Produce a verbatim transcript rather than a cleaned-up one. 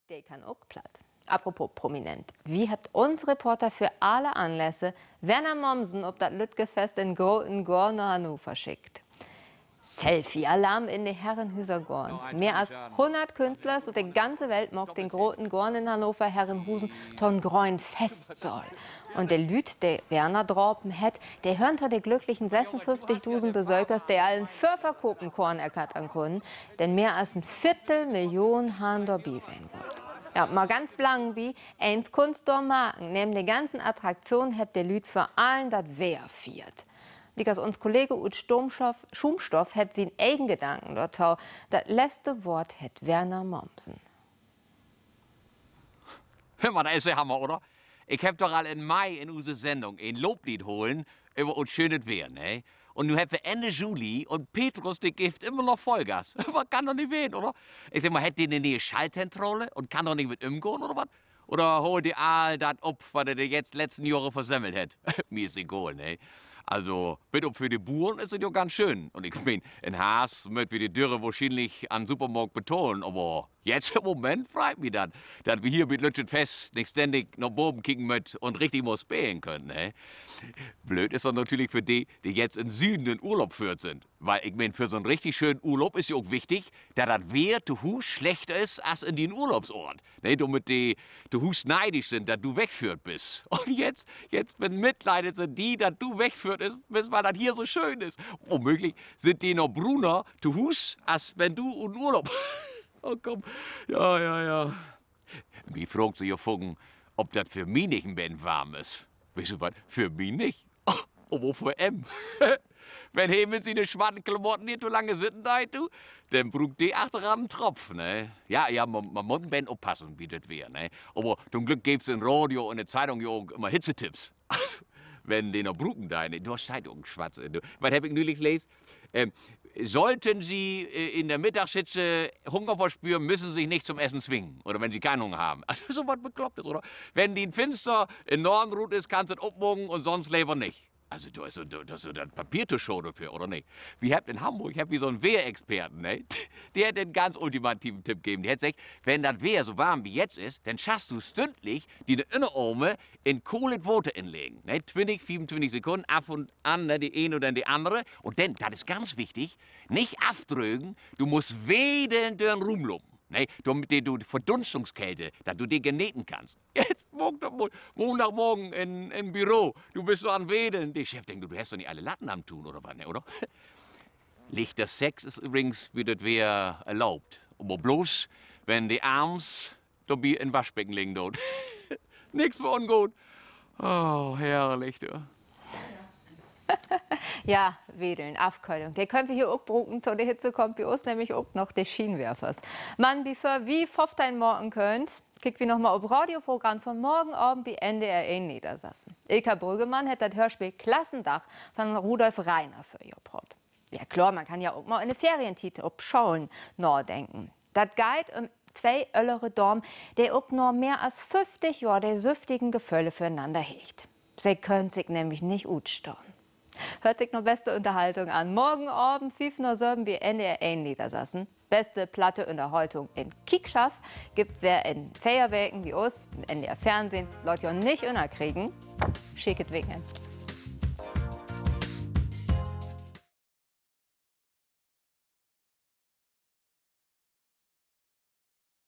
De kann ok Platt. Apropos prominent. Wi hebbt uns Reporter för alle Anlässe, Werner Momsen, op dat lüttje Fest in Groten Goorn na Hannover schickt. Selfie-Alarm in de Herrenhüser Goorns. Mehr as hunnert Künstlers ut de ganze Welt maakt den Groten Goorn in Hannover-Herrenhusen to'n grönen Festsaal. Un de Lüüd, de Werner drapen hett, de hören to de glücklichen sössunföfftigdusend Besökers, de al in Vörverkoop en Koort ergattern kunnen. Denn mehr as en Viertel Million harrn dorbi ween wullt. Ja, mal ganz blangenbi, eens kunnst du maken: Neven de ganzen Attraktionen hebbt de Lüüd vör allen dat Weer fiert. Liekers uns Kollege ut Schuumstoff, Schuumstoff hett sien egen Gedanken dorto. Dat letzte Woort hett Werner Momsen. Hör mal, dat is de Hammer, oder? Ik heff doch al in Mai in use Sendung en Lofleed holen över us schönet Weer, ne? Un nu hebbt wi Enn Juli un Petrus, de gifft immer noch Vullgas. Wat kann doch nich ween, oder? Ik segg mal, hett de 'ne ne'e Schaltzentrale un kann dor nich mit ümgahn, oder wat? Oder haalt de all dat op, wat he de jetzt letzten Johre versemmelt hett? Mi is egal, ne? Also, bit op för de Buern is dat jo ganz schöön. Un ik meen, in Harvst mööt wi de Döre wohrschienlich an Supermarkt betahlen, aver jetzt in'n Moment freit mi dat, dat wi hier bi't lüttje Fest nich stännig na baven kieken mööt un richtig mal spelen köönt, ne? Blööd is dat natürlich för de, de jetzt in'n Süden in Urlaub föhrt sünd. Wiel, ik meen, för so'n richtig schönen Urlaub is ja ok wichtig, dat dat Weer to Huus slechter is as in dien Urlaubsoort. Ne, dormit de to Huus neidisch sünd, dat du wegföhrt büst. Un jetzt, jetzt bemitleidet se di, dat du wegföhrt büst, wiel dat hier so schöön is. Womööglich sünd de noch bruner to Huus, as wenn du ut'n Urlaub, oh, kumm. Ja, ja, ja. Mi fraagt sik jo faken, of dat för mi nich en beten warm is. Weetst du wat? För mi nich. Aver för em. Wenn he mit siene swatten Klamotten hier to lange sitten deit, du, denn bruukt de achteran en Tropf, ne? Ja, ja, man, man mutt en beten oppassen bi dat Weer, ne? Aver to'n Glück gifft dat in Radio un in de Zeitung ja ok immer Hitzetipps. Also, wenn de noch bruken deit, ne? Dor steiht ok en Swatz in, du. Wat heff ik nülich leest? Ähm, Sollten Sie, äh, in der Mittagshitze Hunger verspüren, müssen Sie sich nicht zum Essen zwingen. Oder wenn Sie keinen Hunger haben. Also, so wat Beklopptes, oder? Wenn dien Finster in Noorden rut is, kannst du dat opmaken un sünst lever nich. Also, dor is so, dor, dor is so dat Papier to schade för, oder nich? Wi hebbt in Hamborg, hebbt wi so'n Weerexperten, ne? De hett den ganz ultimativen Tipp geven. De hett seggt, wenn dat Weer so warm as jetzt is, denn schasst du stündlich diene Ünnerarme in kolet Water inleggen, ne? Twintig, fiefuntwintig Sekunnen, af un an, ne, de een oder de annere. Un denn, dat is ganz wichtig, nich afdrögen, du musst wedeln dör'n Ruum lopen, ne? Dormit de, du, Verdunstungskälte, dat du de geneten kannst. Jetzt maak dat mal Maandagmorgen in, in Büro. Du büst dor an Wedeln. De Chef denkt, du hest doch nich alle Latten an'n Tuun, oder wat, ne, oder? Lichter Sex is übrigens bi dat Weer erlaubt. Aver bloots, wenn de Arms dorbi in't Waschbecken liggen doot. Nix för ungoot. Oh, herrlich, du. Ja, Wedeln, Afköhlung. De köönt wi hier ok bruken. To de Hitze kaamt bi us nämlich ok noch de Schienwerfers. Man bevör wi Foffteihn maken köönt, kiekt wi noch mal op't Radioprogramm von morgen Avend bi N D R een Neddersassen. Ilka Brüggemann hett dat Höörspeel Klassendag von Rudolf Reiner för jo praat. Ja, kloor, man kann ja ok mal in de Ferientiet op Scholen nadenken. Dat geiht üm twee öllere Damen, de ok na mehr as föfftig Johr de süftigen Geföhle för'nanner heegt. Se köönt sik nämlich nich utstahn. Höört sik na beste Ünnerhaltung an. Morgen Avend, fief na söven bi N D R een Neddersassen. Beste platte Ünnerhaltung in Kiekschaft gifft dat weer in veer Weken bi us, N D R Fernsehen. Laat jo nich ünnerkriegen. Schicket Weekend.